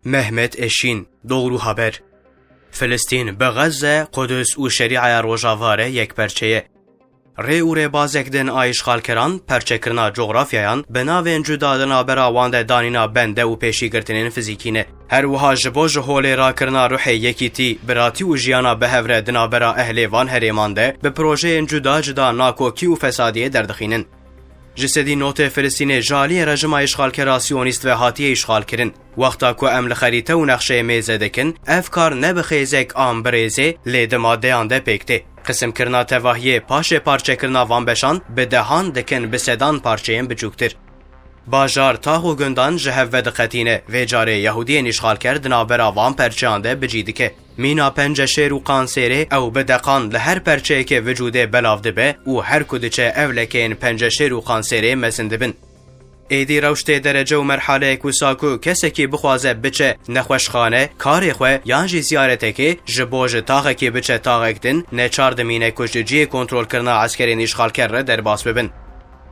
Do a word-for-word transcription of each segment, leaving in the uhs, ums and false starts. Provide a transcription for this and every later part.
Mehmet Eşîn, Doğru Haber. Filistîn bi Xezze, Qudus û Şerîaya Rojava re yekperçe ye. Rê û rêbazek din a îşxalkeran perçekirina cografyayan bi navên cuda di navbera wan de danîna bende û pêşîgirtinên fizîkî ne. Her wiha ji bo ji holê rakirina ruhê yekîtî, biratî û jiyana bi hev re di navbera ehlê van herêman de bi projeyên cuda cuda nakokî û fesadiyê derdixînin. Ji sedî notê Filistînê ji aliyê rejima îşxalkera Siyonîst ve hatiye îşxalkirin. Wexta ku em li xerîte û nexşeyê mêze dikin, ev kar ne bi xêzek an bi rêzê, lê di madeyan de pêk tê. Qisimkirina tevahiyê paşê parçekirina van beşan bi dehan dikin bi sedan parçeyên biçûktir. Bajar, tax û gundan ji hev vediqetîne, vê carê Yahudiyên îşxalker di navbera van perçeyan de bi cî dike. Mîna Penceşêr û Qansêrê ew bi deqan li her perçeyekê vicûdê belav dibe û her ku diçe ev lekeyên Penceşêr û Qansêrê mezin dibin. Êdî rewş tê derece û merhaleyek wisa ku kesekî bixwaze biçe nexweşxane, karê xwe yan jî ziyaretekê, ji bo ji taxekî biçe taxek din, neçar dimîne ku ji cihê kontrolkirina eskerên îşxalker re derbas bibin.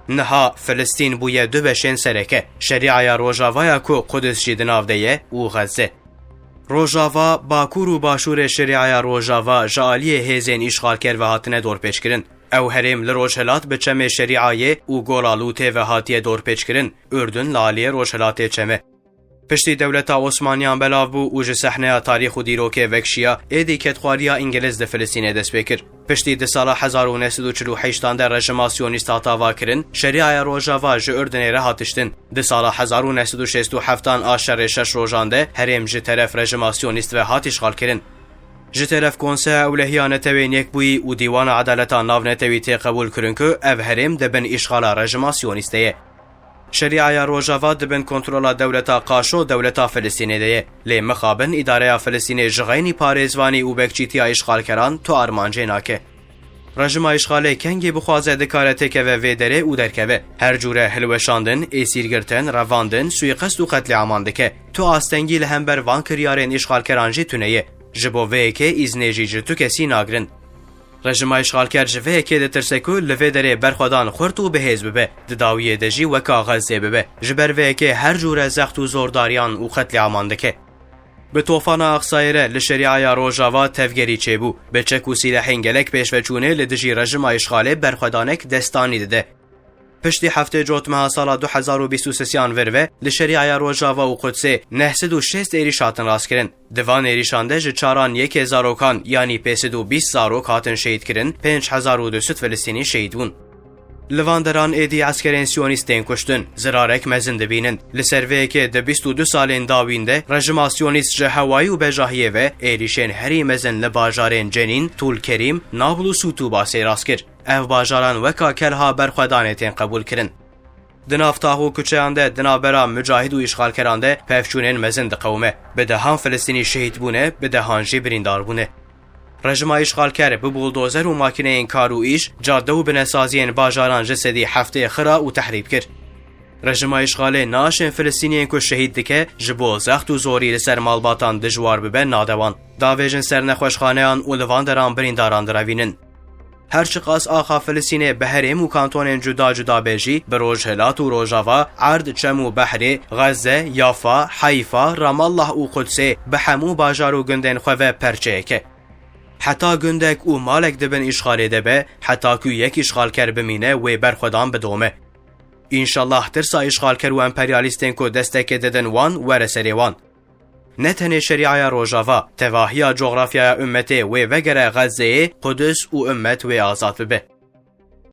Niha Filistîn bûye du beşên sereke, Şerîaya Rojavaya ku Qudus jî di nav de ye û Xezze. Rojava, Bakur û Başûrê Şerîaya Rojava ji aliyê hêzên îşxalker ve hatine dorpêçkirin. Ew herêm li rojhilat bi çemê Şerîayê û Gola Lûtê ve hatiye dorpêçkirin, Urdun li aliyê rojhilatê çem e. Piştî dewleta Osmaniyan belav bû û ji sehneya tarîx û dîrokê vekişiya, êdî kedxwariya Îngiliz di Filistînê dest pê kir. Piştî di sala hezar û neh sed û çil û heştan de rejima Siyonîst hat avakirin, Şerîaya Rojava ji Urdunê re hat tiştin. Di sala hezar û neh sed û şêst û heftan a şerê şeş rojan de herêm ji teref rejima Siyonîst ve hat îşxalkirin. Ji teref Konseya Ewlehiya Netewên Yekbûyî û Dîwana Edaleta Navnetewî tê qebûl kirin ku ev herêm di bin îşxala rejima Siyonîst de ye. Şerîaya Rojava di bin kontrola dewleta Qaşo, dewleta Filistînê de ye. Lê mixabin îdareya Filistînê ji xeynî parêzvanî û bekçîtiya îşxalkeran tu armancê nake. Rejima îşxalê kengî bixwaze dikare têkeve vê derê û derkeve. Her cûre hilweşandin, êsîrgirtin, revandin, suîqest û qetlîaman dike. Tu astengî li hember van kiryarên îşxalkeran jî tune ye. Ji bo vê yekê îznê jî ji tu kesî nagirin. Rejima îşxalker ji vê yekê ditirse ku li vê derê berxwedan xurt û bihêz bibe, di dawiyê de jî weka Xezzê bibe. Ji ber vê yekê her cûre zext û zordariyan û qetlîaman dike. Bi tofana Aqsayê re li Şerîaya Rojava tevgerî çêbû. Bi çek û sîlehên gelek pêşveçûnê li dijî rejima îşxalê berxwedanek destanî dide. Piştî heftê Cotmeha sala du hezar û bîst û sêyan vir ve li Şerîaya Rojava û Qudsê neh sed û şêst êrîş hatin rastkirin. Di van êrîşan de ji çaran yekê zarokan, yanî pênc sed û bîst zarok hatin şehîdkirin, pênc hezar û du sed Filistînî şehîd bûn. Li van deran êdî eskerên Siyonîst tên kuştin, zirarek mezin dibînin. Li ser vê yekê di bîst û du salên dawîn de rejima Siyonîst ji hewayî û bejahiyê ve êrîşên herî mezin li bajarên Cenîn, Tûl Kerîm, Nablus û Tûbasê rast kir. Ev bajaran weka kelha berxwedanê tên qebûlkirin. Di nav tax û kuçeyan de, di navbera mucahid û îşxalkeran de pevçûnên mezin diqewime. Bi dehan Filistînî şehîd bûne, bi dehan jî birîndar bûne. Rejima îşxalker bi buldozer û makîneyên kar û îş, cadde û binesaziyên bajaran ji sedî heftê xira û tehrîb kir. Rejima îşxalê naaşên Filistîniyên ku şehîd dike, ji bo zext û zorî li ser malbatan dijwar bibe, nade wan. Davêjin ser nexweşxaneyan û li van deran birîndaran direvînin. Her çiqas axa Filistînê bi herêm û kantonên cuda cuda be jî, bi rojhilat û rojava, Erd, Çem û Behrê, Xezze, Yafa, Heyfa, Ramallah û Qudsê, bi hemû bajar û gundên xwe ve perçeyek e. Heta gundek û malek di bin îşxalê de be, heta ku yek îşxalker bimîne, wê berxwedan bidome. Înşallah tirsa îşxalker û emperyalîstên ku destekê didin wan were serê wan. Ne tenê Şerîaya Rojava, tevahiya cografyaya ummetê wê vegere Xezzeyê, Qudus û ummet wê azad bibe.